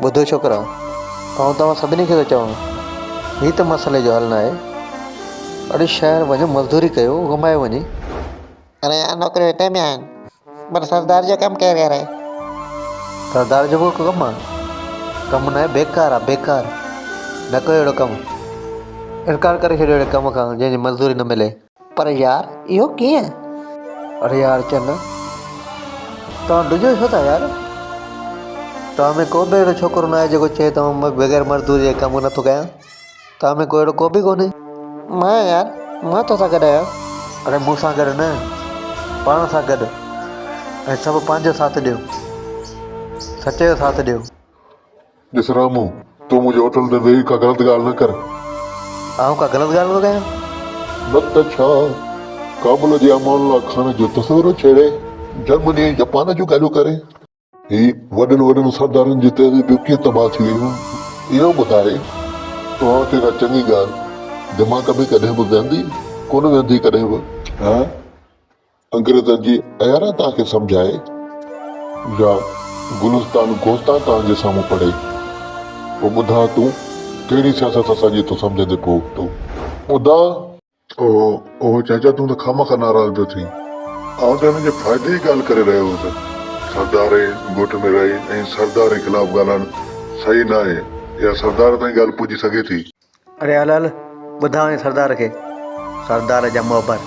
ٻڌو ڇوڪرا، آئون توهان سڀني کي ٿو چوان، هي ته مسئلي جو حل ناهي. اڙي شهر وڃو مزدوري ڪيو، ڪمايو وڃي. اڙي يار نوڪريون هتي به آهن، پر سردار جو ڪم ڪير ڪري؟ سردار جو به ڪو ڪم آ؟ ڪم ناهي بيڪار آ بيڪار. نه ڪيو اهڙو ڪم. انڪار ڪري ڇڏيو اهڙي ڪم کان جنهن جي مزدوري نه ملي. پر يار اهو ڪيئن؟ اڙي يار چن، توهان ڊڄو ڇو ٿا يار؟ توهان ۾ ڪو به اهڙو ڇوڪرو ناهي جيڪو چئي ته آئون بغير مزدوري جي ڪم نٿو ڪيان. توهان ۾ ڪو اهڙو ڪو به ڪونهي. مان يار، مان توسان گڏ آهيان. اڙي مون سان گڏ نه، پاڻ سان گڏ ۽ سڀ پنهنجو ساٿ ڏيو. سچ جو ساٿ ڏيو. ڏس رامو، تون منهنجي هوٽل تي ويهي ڪا غلط ڳالهه نه ڪر. آئون ڪا غلط ڳالهه نٿو ڪيان. نه ته ڇا، ڪابل جي امان الله خان جو تصور ڇيڙي جرمني ۽ جپان جون ڳالهيون ڪري. هي وڏن وڏن سردارن جي تهذيبون ڪيئن تباهه ٿي ويون، اهو ٻڌائي توهان کي ڪا چڱي ڳالهه دماغ ۾ ڪڏهن به ويهندي ڪونه ويهندي ڪڏهن به. ها؟ انگريزن جي عيارا توهان کي سمجهائي يا گلستان گوستان توهان جي سامهون پڙهي پوء ٻڌاء تون ڪهڙي سياست اسان جي ٿو سمجهندين پوء تون ٻڌاء. اوهو اوهو چاچا تون ته خامخواه ناراض پيو ٿين. آئون ته هن جي فائدي جي ڳالهه ڪري رهيو هوس. سردار ڳوٺ ۾ رهي ۽ سردار خلاف ڳالهائڻ صحيح ناهي. اها سردار تائين ڳالهه پڄي سگهي ٿي. اڙي هل هل ٻڌاء وڃي سردار کي. سردار جا معبر.